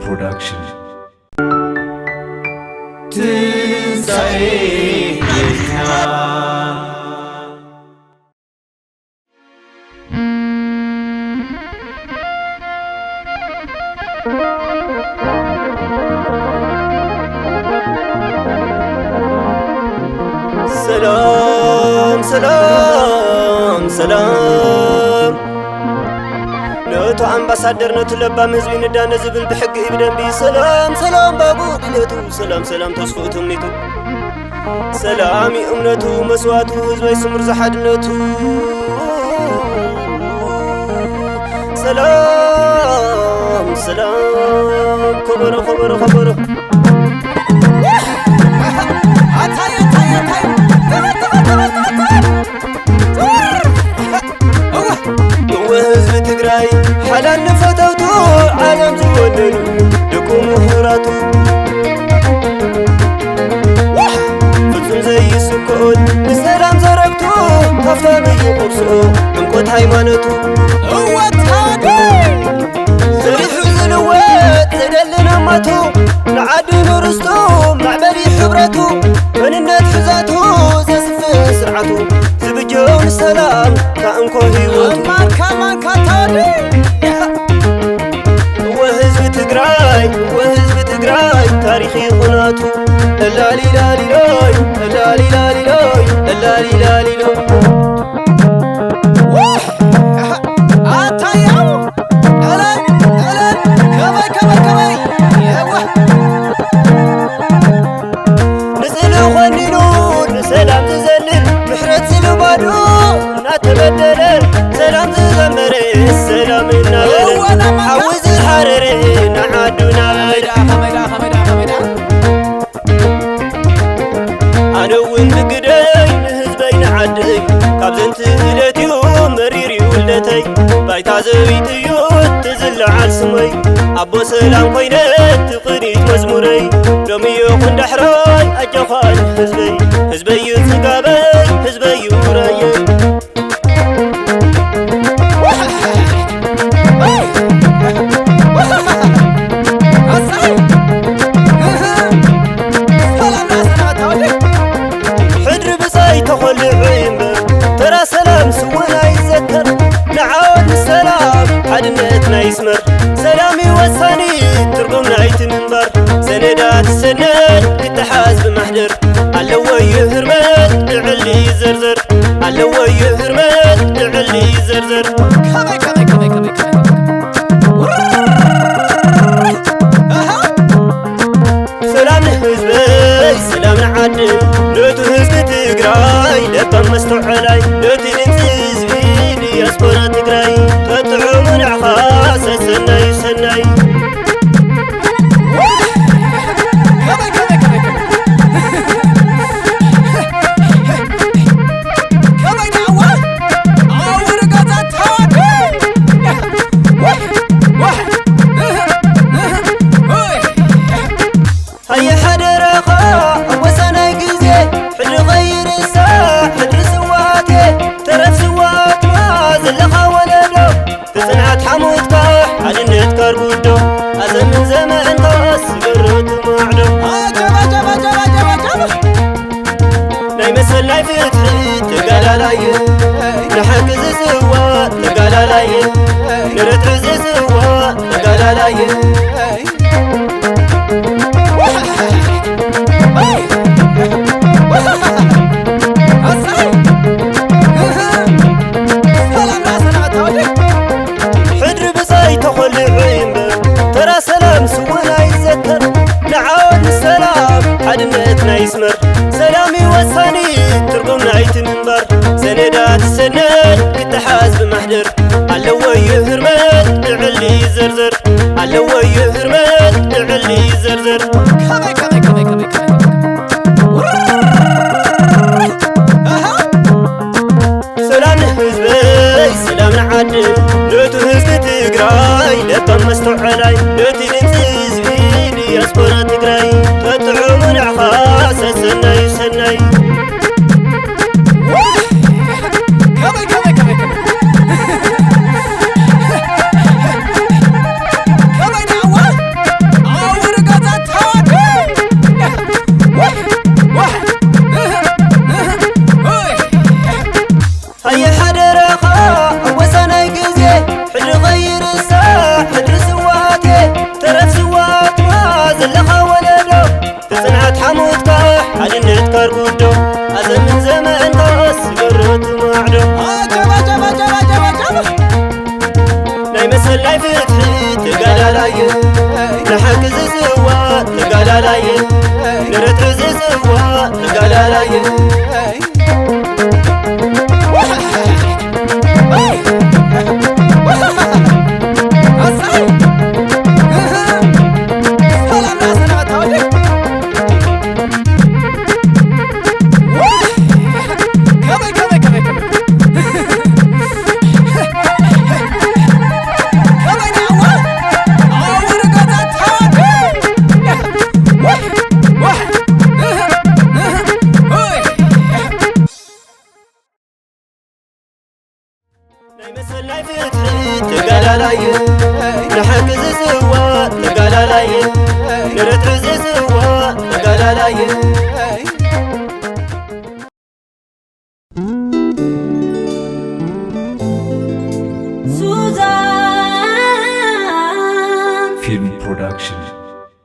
Production. ትንሳኤ ጌታ። ሰላም ሰላም ሰላም፣ ነቱ ኣምባሳደር፣ ነቱ ለባም ህዝቢ ንዳነ ዝብል ብሕጊ እዩ ብደንቢ። ሰላም ሰላም ባቡ ድሌቱ፣ ሰላም ሰላም ተስፍኡ ትምኒቱ። ሰላም እዩ እምነቱ፣ መስዋእቱ ህዝበይ ስሙር ዝሓድነቱ። ሰላም ሰላም፣ ከበሮ ከበሮ ከበሮ። ኣታይ ኣታይ ኣታይ። እወ ህዝቢ ትግራይ ሓላል ንፈተውቱ፣ ዓለም ዝወነኑ ደቁ ምሁራቱ፣ ፍጹም ዘይስክኦት ንሰላም ዘረግቱ፣ ሃፍታም እዩ ቅርስኡ ዕምቆት ሃይማኖቱ። እወ ታዲ! ዘሪሑ ዝልወጥ ዘደሊ ንእማቱ፣ ንዓዱ ንርስቱ መዕበሊ ሕብረቱ፣ መንነት ሕዛቱ ዘስፍን ስርዓቱ፣ ዝብጀው ንሰላም ካእንኮ ህይወቱ። እማን ከማን ካታዲ። እወ ህዝቢ ትግራይ፣ እወ ህዝቢ ትግራይ፣ ታሪኽ ይኹናቱ። እላሊላሊሎይ፣ እላሊላሊሎይ፣ እላሊላሊሎ። ዋሕ! ኣታያው! እለል፣ እለል፣ ከመይ፣ ከመይ፣ ከመይ? የዋ! ንስእሊ ኾኒኑ ንሰላም ዝዘልል፣ ምሕረት ዝልባዱ እናተበደለ፣ ሰላም ዝዘመረ ሰላም እናበለ፣ እወ፣ ናማካ! ሓዊ ዝሃረረ ንዓዱ ናበለ። ከመይ ደኣ፣ ከመይ ደኣ፣ ከመይ ደኣ፣ ከመይ ደኣ? ኣነ እውን ብግደይ ንህዝበይ ንዓደይ፣ ካብ ዘንትህለትዩ መሪር እዩ ውልደተይ። ባይታ ዘቢጥዩ ትዝለዓል ስመይ፣ ኣቦ ሰላም ኮይነ ትቕኒት መዝሙረይ። ሎሚ ይኹን ዳሕራይ ኣጆኻን ህዝበይ፣ ህዝበይ እዩ ጽጋበይ፣ ህዝበይ እዩ ራየይ። ሕድሪ ብጻይ ተኾሊዑ ይንበር፣ ተራ ሰላም ስውና ይዘከር። ንዓወት ንሰላም ሓድነትና ይስመር፣ ሰላም እዩ ወሳኒ ትርጉም ናይቲ ምንባር። ሰነዳት ሰነድ ክተሓዝ ብማሕደር፣ ኣለዎ እዩ ህርመት ልዕሊ ዘርዘር። ኣለዎ እዩ ህርመት ልዕሊ ዘርዘር። ከመይ፣ ከመይ፣ ከመይ፣ ከመይ፣ ከመይ፣ ከመይ። ኣሃ። ሰላም ንህዝበይ፣ ሰላም ንዓዲ፣ ነቱ ህዝቢ ትግራይ ለባም መስተውዓላይ፣ ነቲ ድምፂ ህዝቢ ዲያስፖራ ትግራይ፣ ተጥዑሙ ንዕኻ ሰሰናዩ ሰናይ። ሃየ ሓደራኻ ኣብ ወሳናይ ግዜ፣ ሕድሪ ኸይርሳዕ ሕድሪ ስውኣት፣ ተረፍ ስውኣትና ዘለኻ ወለዶ፣ ብጽንዓት ሓሙትካ ሓድነትካ ኣርጉዶ፣ ኣዘምን ዘመንካ ስገረቱ ማዕዶ። ኣጀብ፣ ኣጀብ፣ ኣጀብ፣ ኣጀብ፣ ኣጀብ። ናይ መሰል ናይ ፍትሒ ተጋዳላይ፣ ንሓቂ ዝስዋእ ተጋዳላይ፣ ንርትዒ ዝስዋእ ተጋዳላይ። ሕድሪ ብጻይ ተኾሊዑ ይንበር፣ ተራ ሰላም ስውና ይዘከር። ንዓወት ንሰላም ሓድነትና ይስመር፣ ሰላም እዩ ወሳኒ ትርጉም ናይቲ ምንባር። ሰነዳት ሰነድ ክተሓዝ ብማሕደር፣ ኣለዎ እዩ ህርመት ልዕሊ ዘርዘር። ኣለዎ እዩ ህርመት ልዕሊ ዘርዘር። ከመይ፣ ከመይ፣ ከመይ፣ ከመይ፣ ከመይ፣ ከመይ። ኣሃ። ሰላም ንህዝበይ፣ ሰላም ንዓዲ፣ ነቱ ህዝቢ ትግራይ ለባም መስተውዓላይ፣ ነቲ ድምፂ ህዝቢ ዲያስፖራ ትግራይ፣ ተጥዑሙ ንዕኻ ሰሰናዩ ሰናይ። ከመይ፣ ከመይ፣ ከመይ፣ ከመይ። ከመይ ደኣዋ? ተጋዳላይ፣ ንርትዕ ዝስዋ ተጋዳላይ። ናይ መሰል ናይ ፍትሒ ተጋዳላይ፣ ንሓቂ ዝስዋ ተጋዳላይ፣ ንርትዕ ዝስዋ ተጋዳላይ። ሱዛን ፊልም ፕሮዳክሽን።